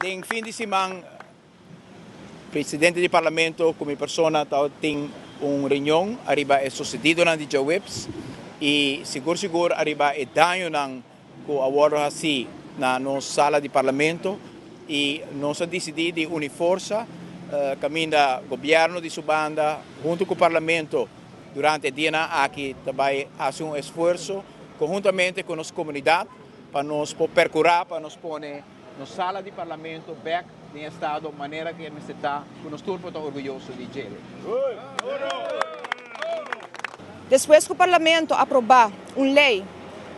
Den fin di siman presidente di parlamento ku mi persona tabatin un reunion ariba e susedidonan di djaweps i sigur sigur ariba e dañonan ku a wòrdu hasí na nos sala di parlamento i nos a disidí di uni forsa kaminda gobièrnu di su banda huntu ku parlamento durante e dianan aki ta bai hasi un esfuerso konhuntamente ku nos komunidat pa nos por perkurá pa nos pone nos sala di parlamento bèk den estado manera ku e mester ta ku nos tur por ta orguyoso di djele. Despues ku Parlamento aprobá un lei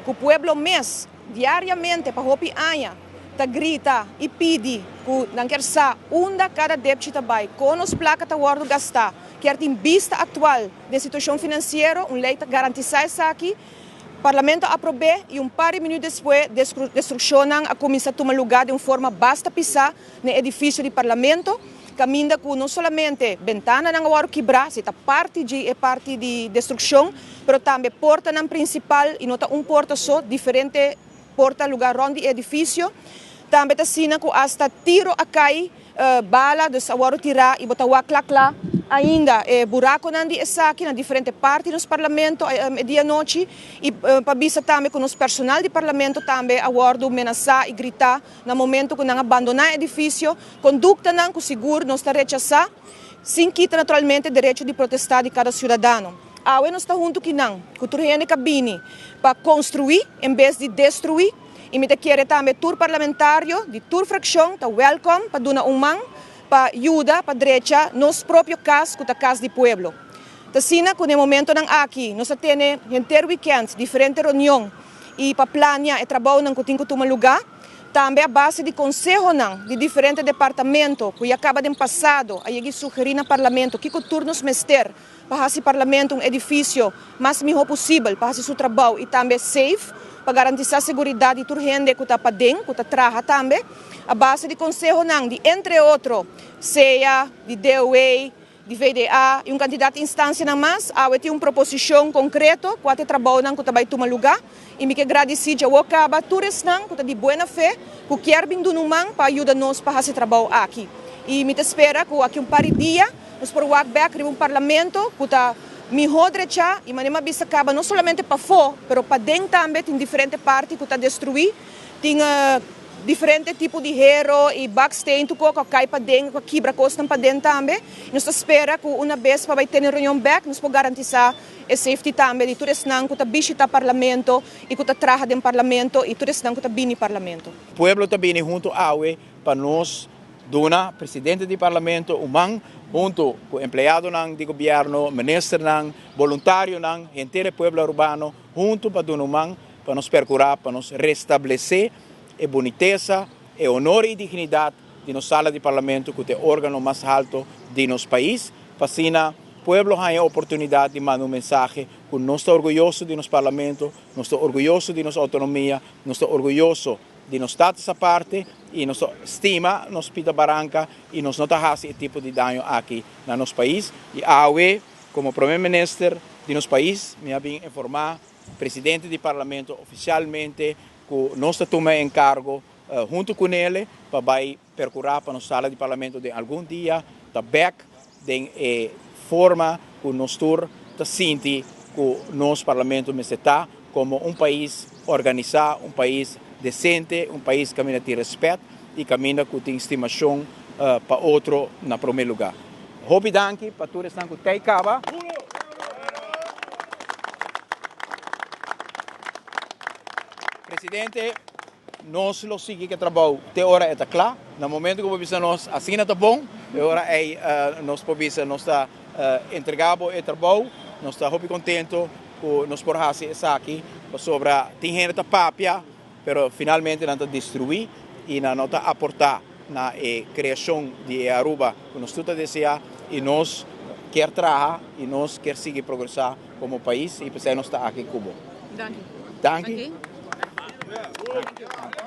ku pueblo mes diariamente pa hopi aña ta grita i pidi ku nan kier sa unda kada depchi ta bai, kon nos plaka ta wòrdu gastá, kier tin bista aktual den situashon finansiero, un lei ta garantisá esaki. Parlamento a aprob'é i un par di minüt despues destrukshonnan a kuminsá tuma lugá den un forma basta pisá na e edifisio di Parlamento, kaminda ku no solamente bentananan a wòrdu kibrá, si ta parti dje e parti di destrukshon, pero tambe portanan prinsipal, i no ta un porta so, diferente porta lugá rònt di e edifisio. Tambe ta asina ku asta tiro a kai. Bala dus a wòrdu tirá i bo ta wak kla kla ainda e burakonan di esaki na diferente parti di nos parlamento e dia anochi i pa bisa tambe ku nos personal di parlamento tambe a wòrdu menasá i gritá na momento ku nan a bandoná e edifisio, konduktanan ku sigur nos ta rechasá sin kita naturalmente derecho di protestá di kada siudadano. Awe nos ta huntu ki nan ku tur hende ka bini pa konstruí en bes di destruí. I mi ta kere tambe tur parlamentario di tur frakshon ta wèlkòm pa duna un man pa yuda pa drecha nos propio kas ku ta kas di pueblo. Ta asina ku na e momentonan aki nos a tene henter wikènt diferente reunion i pa plania e trabounan ku tin ku tuma lugá. Tambe a base di konsehonan di diferente departamento ku ya kaba den pasado a yega i sugerí na parlamento kiko tur nos mester pa hasi Parlamento un edifisio mas mihó posibel pa hasi su trabou i tambe safe pa garantisá seguridat di tur hende ku ta paden, ku ta traha tambe. A base di konsehonan di entre otro sea, di DOW, di VDA i un kantidat instansianan mas, awe tin un proposishon konkreto kua ta e trabounan ku ta bai tuma lugá i mi ke gradisí djawo kaba tur esnan ku ta di buena fe ku kier bin duna un man pa yuda nos pa hasi trabou aki. I mi ta spera ku aki un par di dia Nos por wak bek riba un parlamento ku ta mihó drechá i manera mi a bisa kaba no solamente pafó pero paden tambe tin diferente parti ku ta destruí. Tin diferente tipo di hero i baksteen tur kos ku a kai paden ku a kibra kosnan paden tambe. Nos ta spera ku una bes pa bai tene reunion bek nos por garantisá e safety tambe di tur esnan ku ta bishitá parlamento i ku ta traha den parlamento i tur esnan ku ta bini parlamento. Pueblo ta bini huntu awe pa nos Duna presidente di parlamento un man hunto cu empleadonan di gobierno, ministernan, boluntarionan, henter e pueblo Arubano hunto pa duna un man pa nos percura pa nos restablece e bunitesa, e honor y dignidad di nos sala di parlamento cu ta e organo mas halto di nos pais, pa asina pueblo haña oportunidad di manda un mensahe cu nos ta orguyoso di nos parlamento, nos ta orguyoso di nos autonomia, nos ta orguyoso Di nos status aparte y nos ta stima nos pita baranca y nos no ta haci e tipo di daño aki na nos pais. Y awe como Prome Minister di nos pais mi a bin informa Presidente di Parlamento oficialmente cu nos ta tuma e encargo hunto cu nele pa bay percura pa nos sala di Parlamento den algun dia ta bek den e forma cu nos tur ta sinti cu nos Parlamento mester ta como un pais organisa, un pais decente, un pais caminda tin respet y caminda cu tin stimacion pa otro na prome lugar. Hopi danki pa tur esnan cu tey caba. Presidente. Nos lo sigui ku e trabou te ora e ta kla. Na momento ku bo bisa nos asina ta bon, e ora ei nos por bisa nos ta entrega bo e trabou. Nos ta hopi kontento ku nos por hasi esaki pasobra tin hende ta papia pero finalmente nan ta destruí i nan no ta aportá na e kreashon di e Aruba ku nos tur ta deseá i nos kier traha i nos kier sigui progresá komo pais i p'esei nos ta aki ku bo. Danki. Danki. Danki.